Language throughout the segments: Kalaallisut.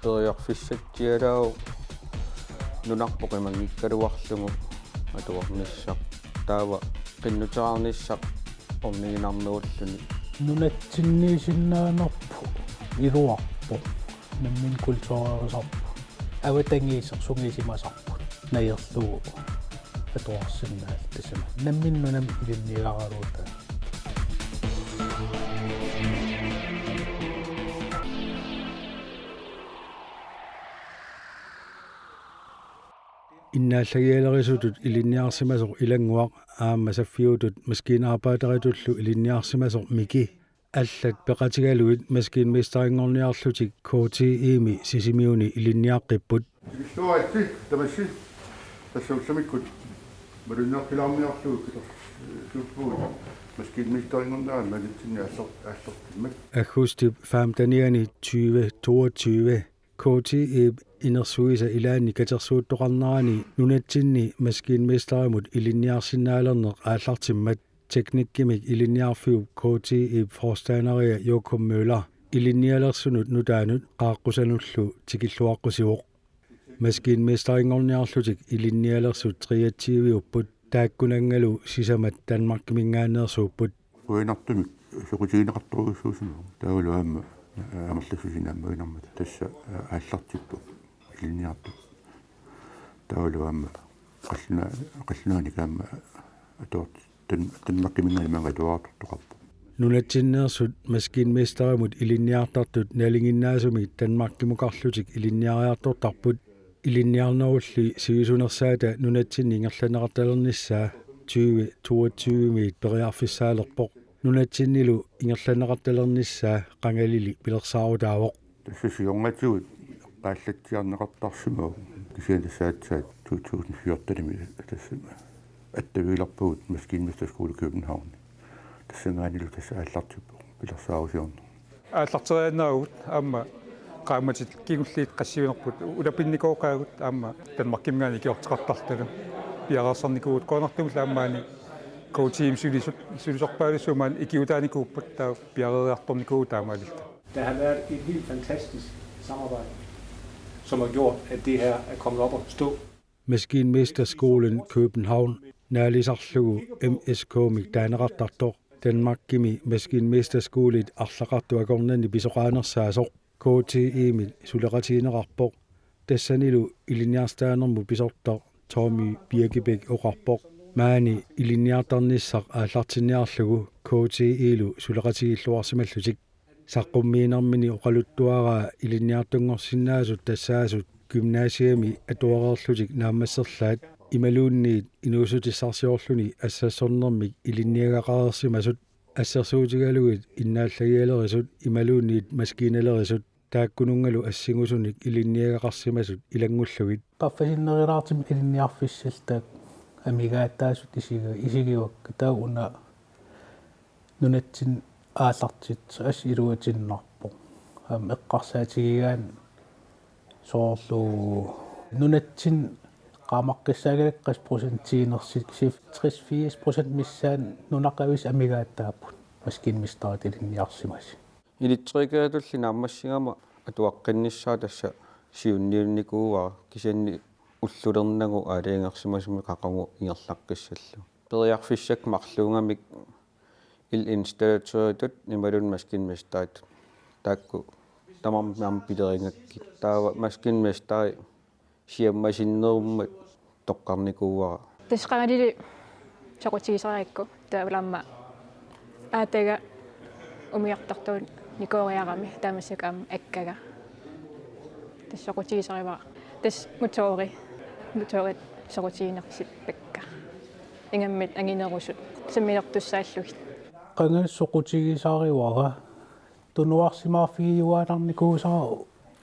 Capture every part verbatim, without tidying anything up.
Periarfissatsialaavoq nunarput qimanngikkaluarlugu atuarnissaq. Taava qinnuteqarnissaq orniginarnerulluni. Nunatsinniisinnaanerput iluarpoq. Nammineq kulturerisarput. Avatangiiseq sungiusimasarput. Najuullugu atuarsinnaalluta tassami. Nammineq nunami ilinniagaraluta. Innaallagialerisutut ilinniarsimasoq Ilannguaq aamma saffiutut maskinarbejderitullu ilinniarsimasoq Miki. Allat peqatigalugit maskinmesterinngorniarlutik K T I-mi Sisimiuni ilinniaqqipput. Illuaritsi, tamassi, tassa ullamikkut malunniarfilaarniarlugu kilersuuppugut maskinmesterinngornerani nunatsinni aallar-, aallartimmat. Aggustip femtenianni tyve toogtyve K T I-p inersuisa ilaanni katersuuttoqarnerani nunatsinni maskinmesterimut ilinniarsinnaalerneq aallartimmat. Teknikkimik ilinniarfiup K T I-p forstanderia Jokum Møller ilinnialersunut nutaanut qaaqqusanullu tikilluaqqusivoq. Maskinmesterinngorniarlutik ilinnialersut treogtyveupput, taakkunanngalu sisamat Danmarkiminngaanneersuupput. Qujanartumik soqutigineqartorujussuusimavoq. Taavalu aamma amerlassusineq aamma inermat. Tassa aallartippoq ilinniartut. Taavalu aamma qalluna-, qallunaanit aamma atuart-, Dan-, Danmarkiminngaanniit maanga atuartortoqarpoq. Nunatsinneersut maskinmesterimut ilinniartartut nalinginnaasumik Danmarkimukarlutik ilinniariartortarput. Ilinniarnerulli sivisunersaata nunatsinni ingerlanneqartalernissaa tyve toogtyvemiit periarfissaalerpoq. Nunatsinnilu ingerlanneqartalernissaa qangalili pilersaarutaavoq. Tassa siornatigut eqqaallatsiarneqartarsimavoq. Kisianni tassa aatsaat to tusind fjortenimi tassa attavigilerpugut Maskinmesterskole København. Tassanngaannilu tassa aallartippoq pilersaarusiorneq. Aallarteriaannaavugut aamma qaammatit kingulliit qassiunerput ulapinnikooqaagut aamma Danmarkiminngaanniit ikiorteqartarlutalu piareersarnikuuvugut qujanartumillu aamma maani K T I-mi sulisut, sulisorpaalussuit maani ikiuutaanikuupput taava piareeriartornikuuvugut taamaalilluta. Der har været et helt fantastisk samarbejde, som har gjort, at det her er kommet op at stå. Maskinmesterskolen København naalisarlugu M S K-mik taaneqartartoq Danmarkimi maskinmesterskolit arlaqartut akornanni pisoqaanersaasoq K T I-mit suleqatigineqarpoq. Tassanilu ilinniartitaanermut pisortaq Tommy Birkebæk oqarpoq maani ilinniartarnissaq aallartinniarlugu K T I-lu suleqatigiilluarsimallutik. Saqqummiinermini oqaluttuaraa ilinniartunngorsinnaasut tassaasut gymnasiami atuareerlutik naammasserlaat imaluunniit inuussutissarsiorluni assassornermik ilinniagaqareersimasut. Assersuutigalugit innaallagialerisut imaluunniit maskiinalerisut taakkununngalu assingusunik ilinniagaqarsimasut ilanngullugit. Qaffasinnerulaartumik ilinniarfissalluta amigaataasut isigi-, isigivakka taava una nunatsinni aallartitseq assut iluatinnarpoq. Aamma eqqarsaatigigaanni soorlu nunatsinni eqqaamaqqissaagaluarlunga qassit procentiinersi-, si-, tres firs procent missaani nunaqavisa amigaataapput maskinmesterit ilinniarsimasi. Elektrikeritulli naammassigama atuaqqinnissaa tassa siunniunnikuuara kisianni ullulernagu aalajangersimasumik qaqugu ingerlaqqissallugu. Periarfissakka marluugamik elinstallatøritut imaluunniit maskinmesteritut. Taakku tamarmik aamma pilerigakkit. Taava maskinmesteri siammasinnerummat toqqarnikuuara. Tassa qangalili soqutigisarigakku taavalu aamma aataga umiartortuunikooriarami taava massakkut aamma akkaga. Tassa soqutigisarivara. Tassa motori. Motorit soqutiginersippakka. Ingammik anginerusut sammilertussaallugit. Qangali soqutigisarivara. Tunuarsimaarfigiuaannarnikuusara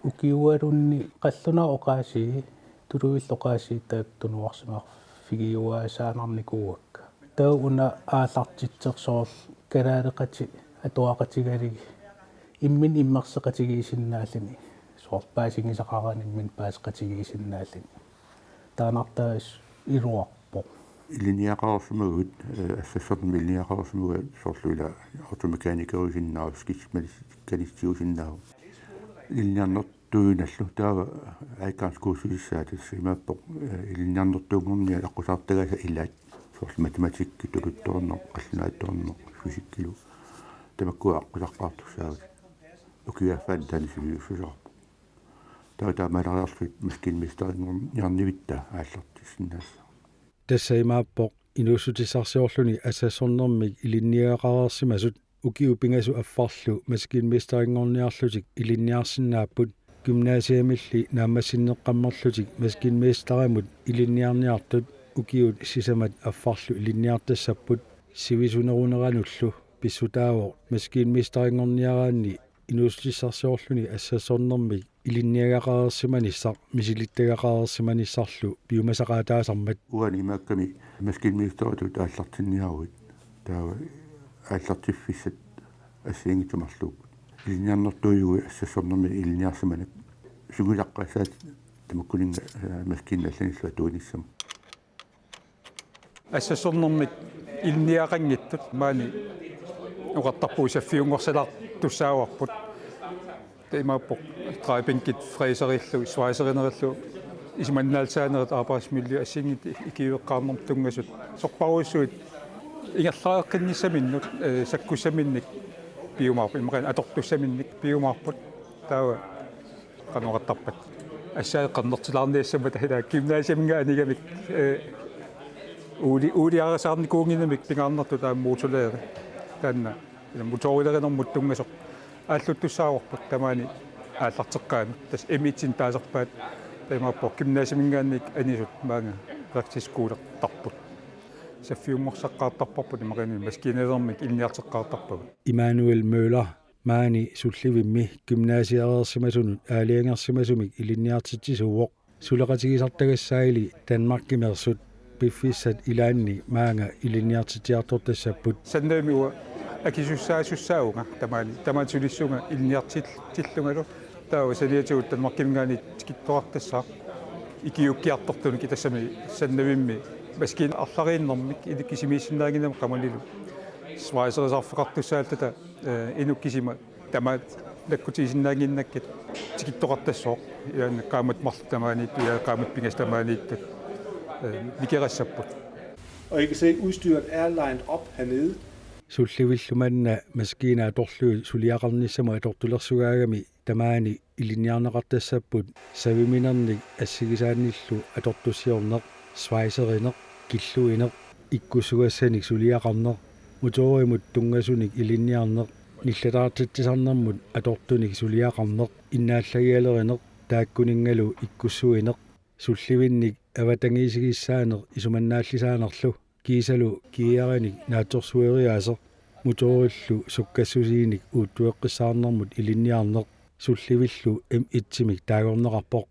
ukiualunni qallunaat oqaasii, tuluillu oqaasii taakku tunuarsimaarfigiuaassaannarnikuuakka. Taava una aallartitseq soorlu kalaaleqatit atuaqatigalugit imminut immersoqatigiissinnaalluni, soorlu paasigisaqarani imminut paaseqatigiissinnaalluni. Taannartaas iluarpoq. Ilinniaqareersimaguit, eh, assassornermik ilinniaqareersimaguit soorlu ila automekanikerisinnaavat, skibsmekanistiusinnaavoq. Ilinniarner-, ilinniarnertuuinnarlu taava adgangskursusissaat tassa imaappoq, eh, ilinniarnertuunngorniat aqqusaartagaasa ilaat, soorlu matematikki tuluttoorneq, qallunaattoorneq, fysikkilu, tamakkua aqqusaqqaartussaavutit. Ukiup affaani taanna sivisussaavoq. Taava taamaaleriarlutit maskinmesterinngorniarnivitta aallartissinnaassaaq. Tassa imaappoq inuussutissarsiorluni assassornermik ilinniagaqareersimasut ukiut pingasut affarlu maskinmesterinngorniarlutik ilinniarsinnaapput. Gymnasiamilli naammassinneqqammerlutik maskinmesterimut ilinniarniartut ukiut sisamat affarlu ilinniartassapput. Sivisuneruneranullu pissutaavoq maskinmesterinngorniaraanni inuussutissarsiorluni assassornermik ilinniagaqareersimanissaq misilittagaqareersimanissarlu piumasaqaataasarmat. Uani imaakkami maskinmesteritut aallartinniaruit. Taava aallartiffissat assigiinngitsut marluupput. Ilinniarnertuujuit assassornermik ilinniarsimaneq. Sungiuteqqaassaaq tamakkuninnga, eh, maskiinat allanillu atuinissamut. Assassornermik ilinniagaqanngitsut maani oqartarpugut saffiunngorsalaartussaavarput. Taava imaappoq drejebænkit fræserillu, svejserinerillu, isumannaallisaanerit, arbejdsmiljø assigiinngitsut ikiueqqaarnermut tunngasut. Sorpassuit ingerlareqqinnissaminnut, eh, sakkussaminnik piumaarput, imaluunniit atortussaminnik piumaarput. Taava qanoq oqartarpat. Assaat qernertilaarniassammat taanna gymnasiaminngaanniit anigamik, eh, uuli-, uuliarisaarnikuunnginnamik pingaarnertut taanna motorlærer. Taanna ila motorilerinermut tunngasoq aalluttussaavarput tamaani aallarteqqaanut. Tassa M et-inik taasarpaat, taava imaappoq gymnasiaminngaanniit anisut maanga værkstedsskolertarput. Saffiunngorsaqaartarparput imaluunniit maskiinalernermik ilinniarteqqaartarpagut. Immanuel Møller maani sullivimmi gymnasiareersimasunut aalajangersimasumik ilinniartitsisuuvoq. Suleqatigisartagassaali Danmarkimeersut piffissap ilaani maanga ilinniartitsiartortassapput. Sannavimmi uanga akisussaasussaavunga tamaani, tamaani sulissunga ilinniartillungalu. Taava saniatigut Danmarkiminngaanniit tikittoqartassaaq ikiuukkiartortunut, tassami sannavimmi maskiinat arlariinnermik inuit kisimiissinnaannginnamik qamanilu svejserisarfeqartussaalluta, eh, inuk kisima tamaat nakkutigisinnaannginnakkit tikittoqartassooq. Ilaanni qaammat marluk tamaaniittut, ilaanni qaammat pingasut tamaaniittut, eh, nikerassapput. Og I kan se, udstyret er linet op hernede. Sullivillu manna maskiinat atorlugit suliaqarnissamut atortulersugaagami tamaani ilinniarneqartassapput saviminernik assigisaannillu atortussiorneq, svejserineq, killuineq, ikkussugassanik suliaqarneq, motorimut tunngasunik ilinniarneq, nillataartitsisarnermut atortunik suliaqarneq, innaallagialerineq, taakkuninngalu ikkussuineq, sullivinnik avatangiisigissaaneq isumannaallisaanerlu, kiisalu gearinik naatsorsueriaaseq, motorillu sukkassusiinik uuttueqqissaarnermut ilinniarneq, sullivillu M et-imik taagorneqarpoq.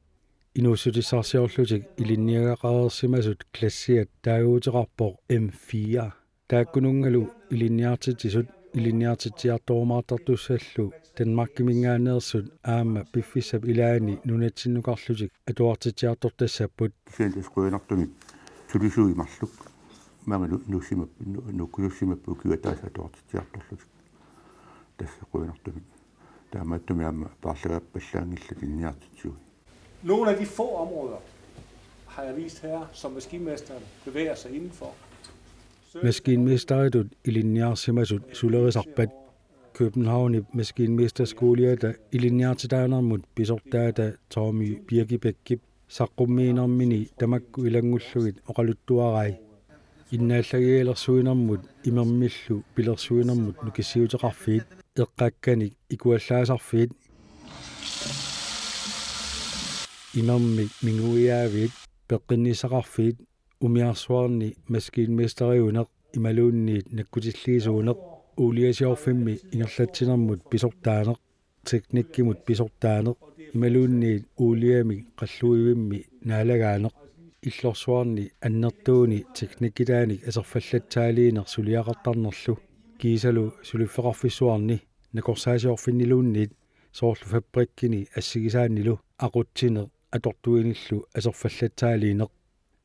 Inuussutissarsiorlutik ilinniagaqareersimasut klassiat taaguuteqarpoq M fire. Taakkununngalu ilinniartitsisut ilinniartitsiartorumaartartussallu Danmarkiminngaanneersut aamma piffissap ilaani nunatsinnukarlutik atuartitsiartortassapput. Kisianni tassa qujanartumik sulisuit marluk maanga nu-, nuussimap-, nu-, nuukkusussimapput ukiup ataaseq atuartitsiartorlutik. Tassa qujanartumik. Taamaattumik aamma paarlagaappallaanngillat ilinniartitsisuit. Nogle af de få områder har jeg vist her, som maskinmesteren bevæger sig indenfor. Maskinmesteritut ilinniarsimasut sulerisarpat. Københavnip maskinmesterskoliata ilinniartitaanermut pisortaata Tommy Birkebækip saqqummiinermini tamakku ilanngullugit oqaluttuarai. Innaallagialersuinermut imermillu pilersuinermut nukissiuteqarfiit, eqqakkanik ikuallaasarfiit, imermik minguiaaviit, peqqinnissaqarfiit, umiarsuarni maskinmesteriuneq imaluunniit nakkutilliisuuneq, uuliasiorfimmi ingerlatsinermut pisortaaneq, teknikkimut pisortaaneq imaluunniit uuliamik qalluivimmi naalagaaneq, illorsuarni annertuuni teknikkitaanik aserfallatsaaliineq suliaqartarnerlu, kiisalu suliffeqarfissuarni nakorsaasiorfinniluunniit, soorlu fabrikkini assigisaannilu aqutsineq atortuinillu aserfallatsaaliineq.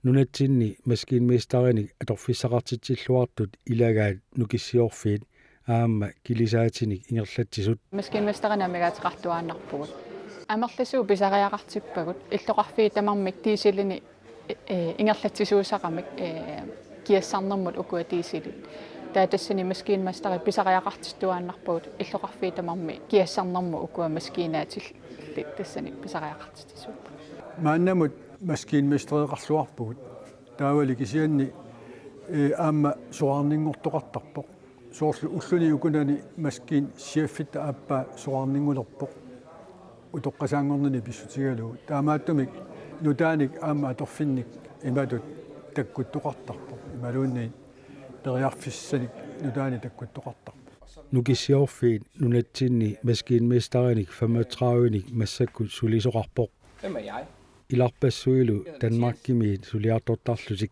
Nunatsinni maskinmesterinik atorfissaqartitsilluartut ilagaat nukissiorfiit aamma kilisaatinik ingerlatsisut. Maskinmesterinik amigaateqartuaannarpugut. Amerlasuut pisariaqartippagut illoqarfiit tamarmik dieselinik, eh, ingerlatsisuusaramik, eh, kiassarnermut ukua dieselit. Taava tassani maskinmesterit pisariaqartittuaannarpagut illoqarfiit tamarmik kiassarnermut ukua maskinaatillit tassani pisariaqartitsisuuppagut. Maannamut maskinmestereqarluarpugut. Taavali kisianni, eh, aamma soraarninngortoqartarpoq. Soorlu ulluni ukunani maskiinchefitta aappaa soraarninngulerpoq. Utoqqasaanngornini pissutigalugu. Taamaattumik nutaanik aamma atorfinnik imatut takkuttoqartarpoq. Imaluunniit periarfissanik nutaanik takkuttoqartarpoq. Nukissiorfiit nunatsinni maskinmesterinik femogtredivenik massakkut sulisoqarpoq. Hvem er jeg? Ilarpassuilu Danmarkimiit suliartortarlutik.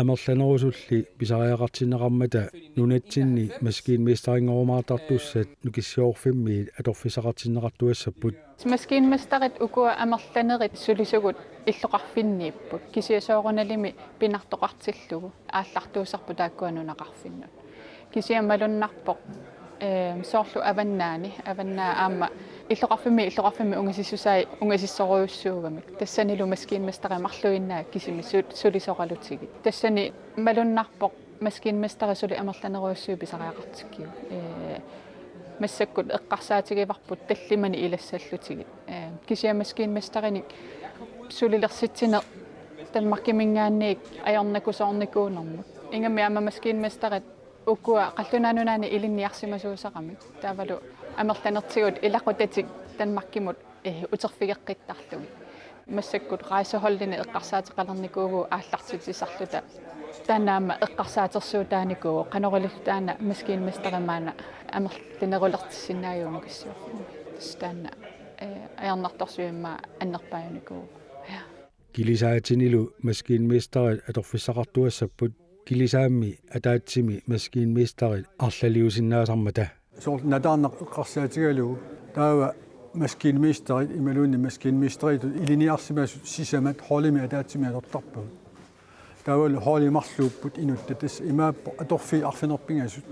Amerlanerusulli pisariaqartinneqarmata nunatsinni maskinmesterinngorumaatartussat Nukissiorfimmiit atorfissaqartinneqartuassapput. Maskinmesterit ukua amerlanerit sulisugut illoqarfinniipput. Kisianni soorunalimi pinartoqartillugu aallartuusarput taakkua nunaqarfinnut. Kisianni malunnarpoq, eh, soorlu Avannaani, Avannaani aamma illoqarfimmi, illoqarfimmi ungasissusai ungasissorujussuugamik. Tassanilu maskinmesterit marluinnaat kisimik su-, sulisoralutigit. Tassani malunnarpoq maskinmesterit suli amerlanerujussuit pisariaqartikkigut. Eh, massakkut eqqarsaatigivarput tallimanik ilassallutigit. Eh, kisianni maskinmesterinik sulilersitsineq Danmarkiminngaanniit ajornakusoornikuunermut. Ingammik aamma maskinmesterit ukua qallunaat nunaanni ilinniarsimasuusaramik. Taavalu amerlanertigut ilaqutatik Danmarkimut, eh, uterfigeqqittarlugit. Massakkut rejseholdini eqqarsaateqalernikuuvugut aallartitsisarluta. Taanna aamma eqqarsaatersuutaanikuuvoq, qanoq ililluta taanna maskinmesteri maanna amerlanerulersinnaajuvoq Nukissiorfimmi. Tassa taanna, eh, ajornartorsiut immaqa annerpaajunikuuvoq. Ja. Kilisaatinilu maskinmesterit atorfissaqartuassapput, kilisaammi ataatsimi maskinmesterit arlaliusinnaasarmata. Soorlu nataarnaq eqqarsaatigalugu taava maskinmesterit imaluunniit maskinmesteritut ilinniarsimasut sisamat holdimi ataatsimi atortarpagut. Taavalu holdi marluupput inuttat, tassa imaappoq atorfiit arfineq-pingasut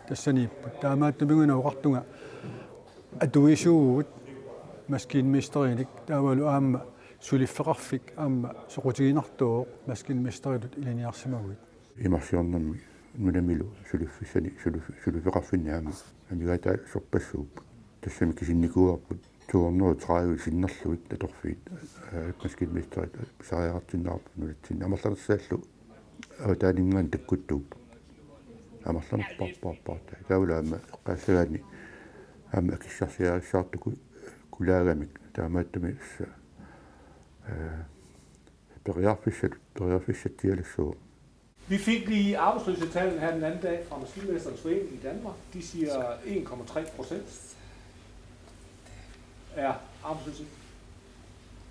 tassaniipput. Taamaattumik una oqartunga atuisuuvugut maskinmesterinik taavalu aamma suliffeqarfik aamma soqutiginartuuvoq maskinmesteritut ilinniarsimaguit. Imarsiornermi nunamilu suliffissanik sulif-, suliffeqarfinni aamma amigaataat sorpassuupput. Tassami kisinnikuuarput to hundrede og tredive sinnerlugit atorfiit, eh, maskinmesterit pisariaqartinneqarput nunatsinni amerlanersaallu avataaninngaanniit takkuttuupput. Amerlanerpaarpaarpaartai. Taavalu aamma eqqaassagaanni aamma akissarsiarissaartuku kulaagamik taamaattumik tassa, eh, periarfissat, periarfissatsialassuuvoq. Vi fik lige arbejdsløshedstallen her den anden dag fra Maskinmesterens Forening i Danmark. De siger en komma tre procent er arbejdsløshed.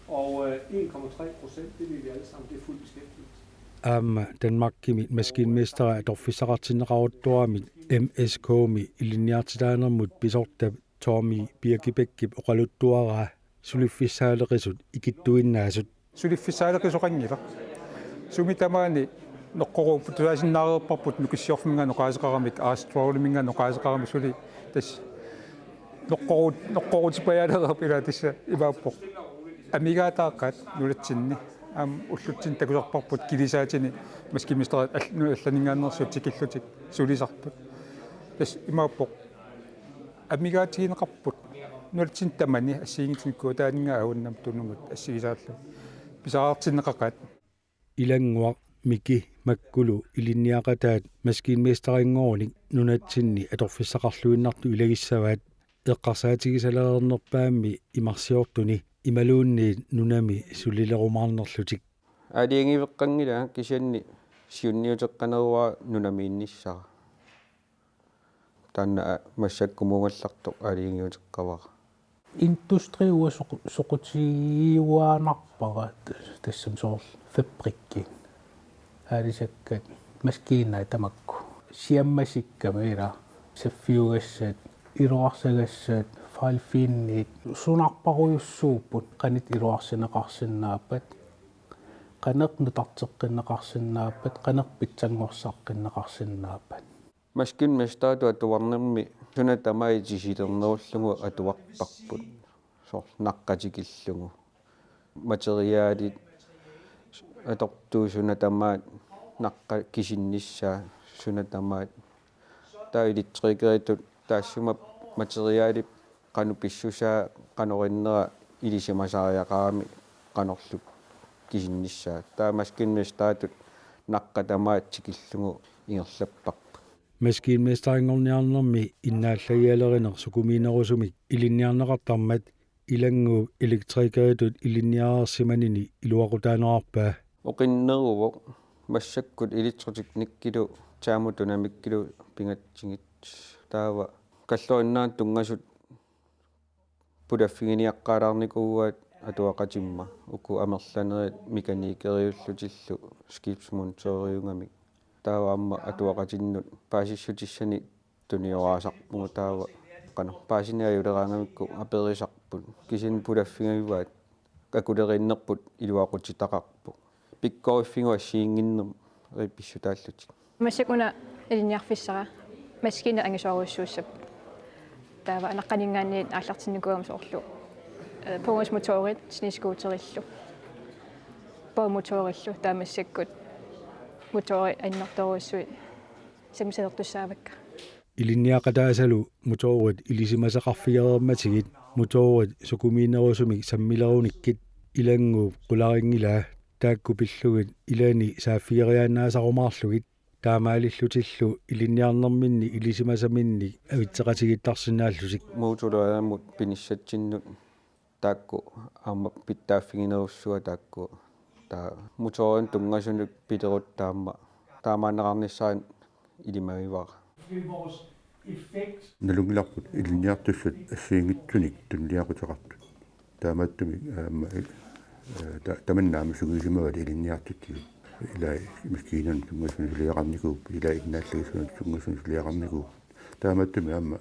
Og, øh, en komma tre procent, det ved vi alle sammen, det er fuld beskæftigelse. Aamma Danmarkimi maskinmesterit atorfissaqartinneqaruttuaramik M S K-mi ilinniartitaanermut pisortap Tommy Birkebækip oqaluttuaraa suliffissaaleqisut ikittuinnaasut. Suliffissaaleqisoqanngilaq. Sumi tamaani noqqoruupput, tusaasinnaareerparput Nukissiorfimminngaanniit oqaaseqaramik, Australiaminngaanniit oqaaseqaramik suli tassa noqqoruut-, noqqoruutipajaalereerput ilaa tassa imaappoq. Amigaataaqaat nunatsinni aamma ullutsinni takusarparput kilisaatini maskinmesterit all-, nu-, allaninngaanneersut tikillutik sulisarput. Tassa imaappoq. Amigaatigineqarput. Nunatsinni tamani assigiinngitsunik kutaaninngaanniit avunnamut tunumut assigisaallugit. Pisariaqartinneqaqaat. Ilannguaq Miki Makkulu ilinniaqataat maskinmesterinngoruni nunatsinni atorfissaqarluinnartut ilagissavaat eqqarsaatigisalereernerpaammi imarsiortuni imaluunniit nunami sulilerumaarnerlutik. Aalajangiiveqqanngilanga kisianni siunniuteqqaneruara nunamiinnissara. Taanna, a, massakkumuugallartoq aalajangiuteqqavara. Industri uanga soqu-, soqutigiuaannarpara t-, tassami soorlu fabrikki. Aalisakkat maskiinat tamakku. Siammasikkamik ilaa saffiugassat, iluarsagassat, file-finnit, sunarparujussuupput, qanoq iluarsineqarsinnaappat, qanoq nutarteqqinneqarsinnaappat, qanoq pitsanngorsaaqqinneqarsinnaappat. Maskinmesteritut atuarnermi suna tamaat itisilernerullugu atuarparput. soorlu naqqa tikillugu. Materialit atortuut suna tamaat naqqa kisinnissaa suna tamaat. Taava elektrikeritut taassuma materialip qanoq pissusaa qanoq innera ilisimasariaqarami qanorlu kisinnissaa. Taava maskinmesteritut naqqa tamaat tikillugu ingerlapparput. Maskinmesterinngorniarnermi innaallagialerineq sukumiinerusumik ilinniarneqartarmat Ilannguup elektrikeritut ilinniareersimanini iluaqutaanerarpaa. Oqinneruvoq massakkut elektroteknikkilu thermodynamikkilu pingatsigit taava kalluinnaat tunngasut pulaffiginiaqqaalaarnikuuaat atuaqatimma uku amerlanerit mekanikeriullutillu skibsmontøriugamik. Taava aamma atuaqatinnut paasissutissanik tunioraasarpugut taava qanoq paasineq ajuleraangamikku aperisarput. Kisianni pulaffigaat akuleriinnerput iluaqutitaqarpoq. Pikkoriffigut assigiinnginnermi pissutaallutik. Massakkut una ilinniarfissara maskiinat angisoorujussuussapput. Taava naqqaninngaanniit aallartinnikuugama soorlu. Eh, pungusmotorit, snescooterillu. Bådmotorillu, taava massakkut motorit annertoorujussuit sammisalertussaavakka. Ilinniaqataasalu motorit ilisimasaqarfigereermatigit motorit sukumiinerusumik sammilerunikkit Ilannguup qularinngilaa, taakku pillugit ilani saaffigeriaannaasarumaarlugit taamaalillutillu ilinniarnerminni ilisimasaminni avitseqatigiittarsinnaallutik. Motorermut pinissatsinnut taakku aamma pitsaaffiginerussuaq taakku. Taava motorinut tunngasunut pilerutta aamma taamaanneqarnissaa ilimagivara. Nalunngilarput ilinniartussat assigiinngitsunik tunuliaquteqartut. Taamaattumik aamma, eh, ta-, tamanna aamma sungiusimavaat ilinniartut. Ilai maskiinanut tunngasunut suliaqarnikuupput, ilai innaallagissunut tunngasunut suliaqarnikuupput. Taamaattumik aamma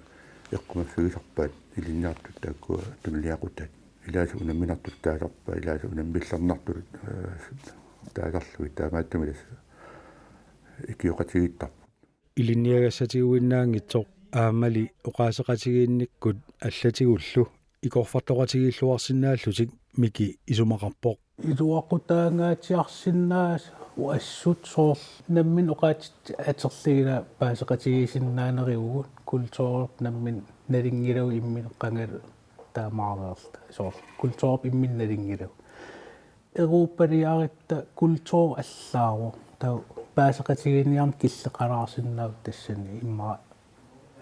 eqqumassagisarpaat ilinniartut taakkua tunuliaqutaat. Ilaasa unamminartut taasarpaat, ilaasa unammillernartut, eh, taasarlugit, taamaattumik tassa ikioqatigiittarput. Ilinniagassatiuinnaanngitsoq aammali oqaaseqatigiinnikkut allatigullu ikorfartoqatigiilluarsinnaallutik Miki isumaqarpoq. Iluaqutaangaatsiarsinnaasut assut soorlu nammineq oqaatsit atorlugit paaseqatigiissinnaaneruvugut, kulturip nammineq nalunngilagut immineq qangali taamaareerluta. Soorlu kulturip immineq nalunngilagut. Europaliaratta kultur allaavoq. Taava paaseqatigiinniarneq killeqalaarsinnaasoq tassani immaqa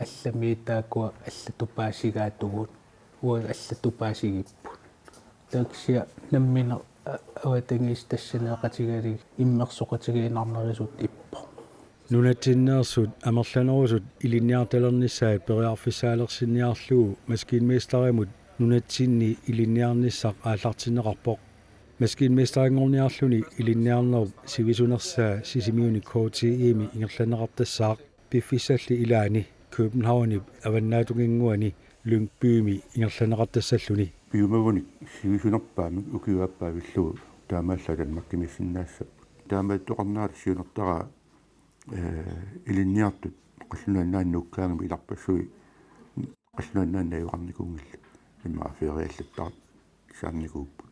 allamiit taakkua allatut paasigaatigut. Uagut allatut paasigipput. Taava kisianni nammineq a-, avatangiisit tassani oqaatigalugit immersoqatigiinnarnerusut ippoq. Nunatsinneersut amerlanerusut ilinniartalernissaat periarfissaalersinniarlugu maskinmesterimut nunatsinni ilinniarnissaq aallartinneqarpoq. Maskinmesterinngorniarluni ilinniarnerup sivisunersaa Sisimiuni K T I-mi ingerlanneqartassaaq, piffissalli ilaani Københavnip avannaatunginnguani Lyngbymi ingerlanneqartassalluni. Piumagunik sivisunerpaamik ukiup aappaa pillugu taamaallaat Danmarkimiissinnaassapput. Taamaattoqarnera siunertaraa, eh, ilinniartut qallunaat nuukkaangamik ilarpassui qallunaat najugaqarnikuunngillat. Immaqa feriallattaarsaarnikuupput.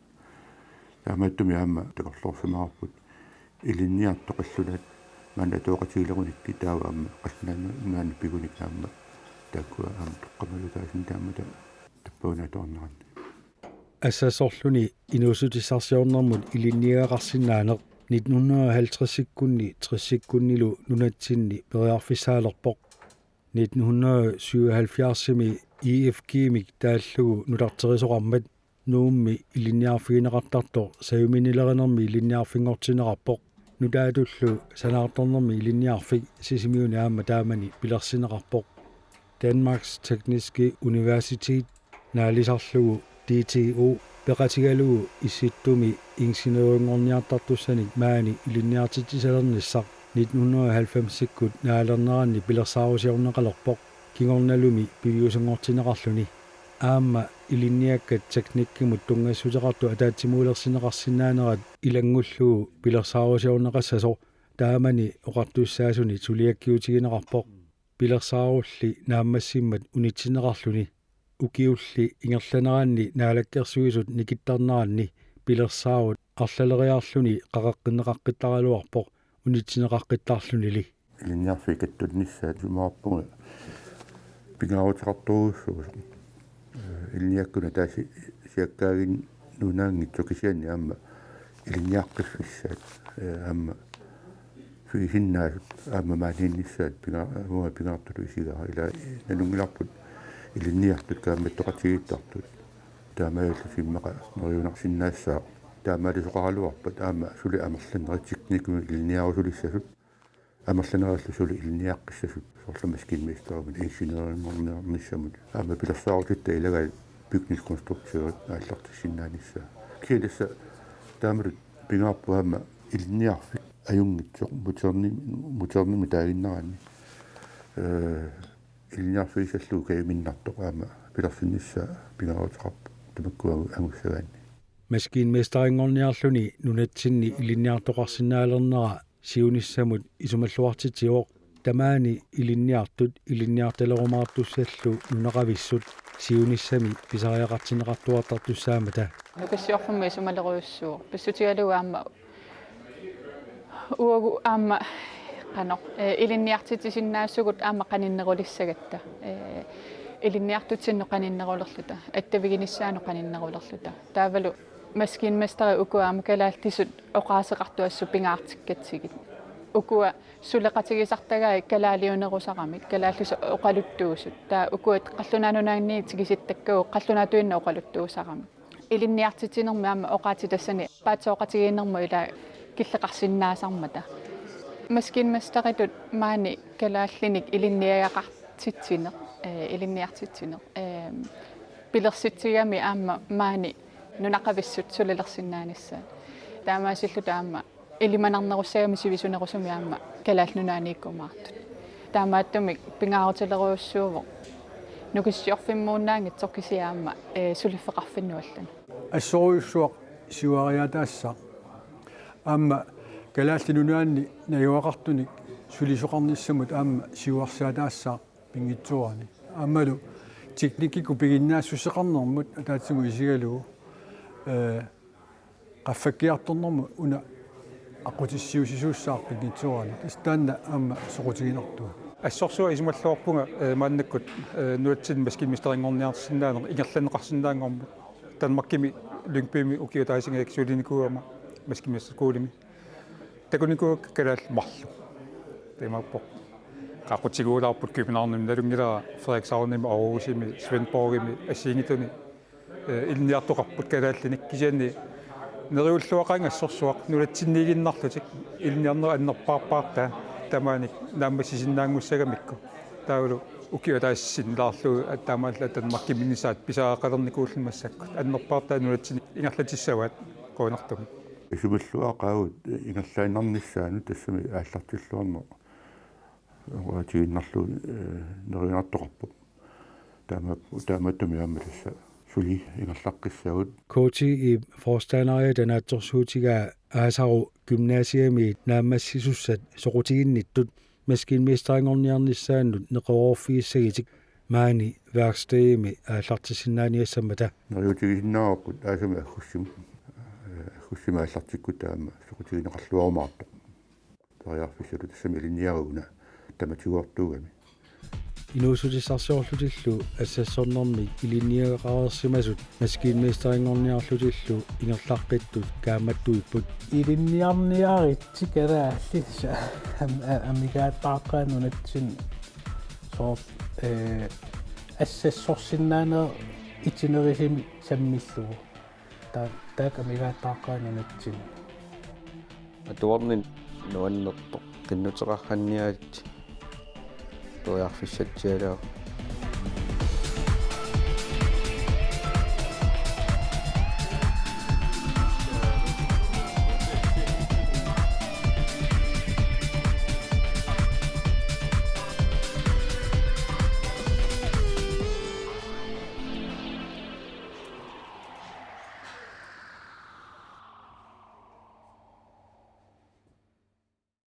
Taamaattumik aamma takorloorsimavarput ilinniartut qallunaat maanna atooqatigiilerunikkit taava aamma qallunaat maanna pigunik aamma taakkua aamma toqqammavigaasinnaammata tappaunatoorneranni. Assassorluni inuussutissarsiornermut ilinniagaqarsinnaaneq nitten hundrede og halvtredsikkunni tressikkunnilu nunatsinni periarfissaalerpoq. Nitten hundrede syvoghalvfjerdsimi I F G-mik taallugu nutarterisoqarmat Nuummi ilinniarfigineqartartoq sajuminnilerinermi ilinniarfinngortinneqarpoq. Nutaatullu sanaartornermi ilinniarfik Sisimiuni aamma taamani pilersinneqarpoq. Danmarks Tekniske Universitet naalisarlugu D T U peqatigalugu Issittumi ingeniørinngorniartartussanik maani ilinniartitsissalernissaq nitten hundrede og halvfemsikkut naalerneranni pilersaarusiorneqalerpoq kingornalumi piviusunngortinneqarluni. Aamma ilinniakkat teknikkimut tunngassuteqartut ataatsimuulersinneqarsinnaanerat ilanngullugu pilersaarusiorneqassasoq taamani oqartussaasunik suliakkiutigineqarpoq. Pilersaarulli naammassimmat unitsinneqarluni. ukiulli ingerlaneranni naalakkersuisut nikittarneranni pilersaarut arlaleriarluni qaqeqqinneqaqqittaraluarpoq unitsinneqaqqittarlunili. Ilinniarfik kattunnissaat isumaqarpunga pingaaruteqartorujussuusoq. Ilinniakkut ataasiakkaanngitsut kisianni aamma ilinniaqqiffissaat, aamma pigisinnaasut aamma maaniinnissaat pinga-, uanga pingaartutut isigaara, ila nalunngilarput ilinniartut kaammattoqatigiittartut. Taamaalillutik immaqa neriunarsinnaassaaq. Taamaalisoqaraluarpat aamma suli amerlanerit teknikkumik ilinniarusulissasut. Amerlanerillu suli ilinniaqqissasut, soorlu maskinmesterimut, ingeniørinngorniarnissamut, aamma pilersaarutitta ilagaat bygningskonstruktørit aallartissinnaanissaa. Kisianni tassa taamatut pingaarpoq aamma ilinniarfik ajunngitsoq, moderni-, modernimik taaginneranni. Ee, ilinniarfigissallugu kajuminnartoq aamma pilersinnissaa pingaaruteqarpoq tamakkua angussagaanni. Maskinmesterinngorniarluni nunatsinni ilinniartoqarsinnaalernera siunissamut isumalluartitsivoq, tamaani ilinniartut ilinniartalerumaartussallu nunaqavissut siunissami pisariaqartinneqartuartartussaammata. Nukissiorfimmut isumalerujussuuvoq. Pissutigalugu aamma uagut aamma qanoq, ee, ilinniartitsisinnaasugut aamma qaninnerulissagatta. Ee, ilinniartutsinnut qaninnerulerluta, attaviginissaanut qaninnerulerluta. Taavalu maskinmesterit ukua aamma kalaallisut oqaaseqartut assut pingaartikkatsigit. Ukua suleqatigisartagaat kalaaliunerusaramik, kalaallisut oqaluttuusut. Taava ukua Qallunaat Nunaanni tigisittakkagut qallunaatuinnaq oqaluttuusaramik. Ilinniartitsinermi aamma oqaatsit tassani paatsooqatigiinnermut ila killeqarsinnaasarmata. Maskinmesteritut maani kalaallinik ilinniagaqartitsineq, ee, ilinniartitsineq, ee, pilersitsigami aamma maani nunaqavissut sulilersinnaanissaat. Taamaasilluta aamma ilimanarnerussagami sivisunerusumik aamma Kalaallit Nunaanniikkumaartut. Taamaattumik pingaarutilerujussuuvoq Nukissiorfimmuunnaanngitsoq kisianni aamma, ee, suliffeqarfinnut allanut. Assorujussuaq siuariaataassaaq. Aamma Kalaallit Nunaanni najugaqartunik sulisoqarnissamut aamma siuarsaataassaaq pinngitsoorani. Aammalu teknikkikkut piginnaassuseqarnermut ataatsimut isigalugu, ee, qaffakkiartornermut una aqqutissiuussisuussaaq pinngitsoorani. Tassa taanna aamma soqutiginartuuvoq. Assorsuaq isumalluarpunga, ee, maannakkut, ee, nunatsinni maskinmesterinngorniarsinnaaneq ingerlanneqarsinnaanngormat. Danmarkimi Lyngbymimi ukiut ataasingajakkut sulinikuugama maskinmesterskolimi. Takunikuuakka kalaallit marluk. Taamaappoq. Qaqutiguulaarput Københavnimi, nalunngilara Frederikshavnimi, Aarhusimi, Svendborgimi, assigiinngitsuni, ee, ilinniartoqarput kalaallinik, kisianni neriulluaqaanga assorsuaq nunatsinniiginnarlutik ilinniarnerit annerpaarpaartaa tamaani naammassisinnaanngussagamikku. Taavalu ukiut ataaseq sinnilaarlugu taamaallaat Danmarkimiinnissaat pisariaqalernikuulluni massakkut. Annerpaartaa nunatsinni ingerlatissavaat qujanartumik. Isumalluaqaagut ingerlaannarnissaanut tassami aallartilluarneq oqaatigiinnarlugu, ee, neriunartoqarpoq. Taama-, taamaattumik aamma tassa suli ingerlaqqissagut. K T I-p forstanderiata naatsorsuutigaa aasaru gymnasiamiit naammassisussat soqutiginnittut maskinmesterinngorniarnissaannut neqeroorfigissagitik maani værkstedimi aallartissinnaaniassammata. Neriuutigisinnaavarput aasami aggustimi, ee, aggustimi aallartikkutta aamma soqutigineqarluarumaartoq. Periarfissatut tassami ilinniariguna tamatigoortuugami. Inuussutissarsiorlutillu assassornermik ilinniagaqareersimasut maskinmesterinngorniarlutillu ingerlaqqittut kaammattuipput. Ilinniarniaritsi kalaallit am-, a-, amigaattaaqqaat nunatsinni soorlu, ee, assassorsinnaaneq itinerisimmik sammillugu. Ta-, taakku amigaattaaqqaat nunatsinni. Atuarninni nuannerpoq qinnuteqarniaritsi periarfissatsialaaq.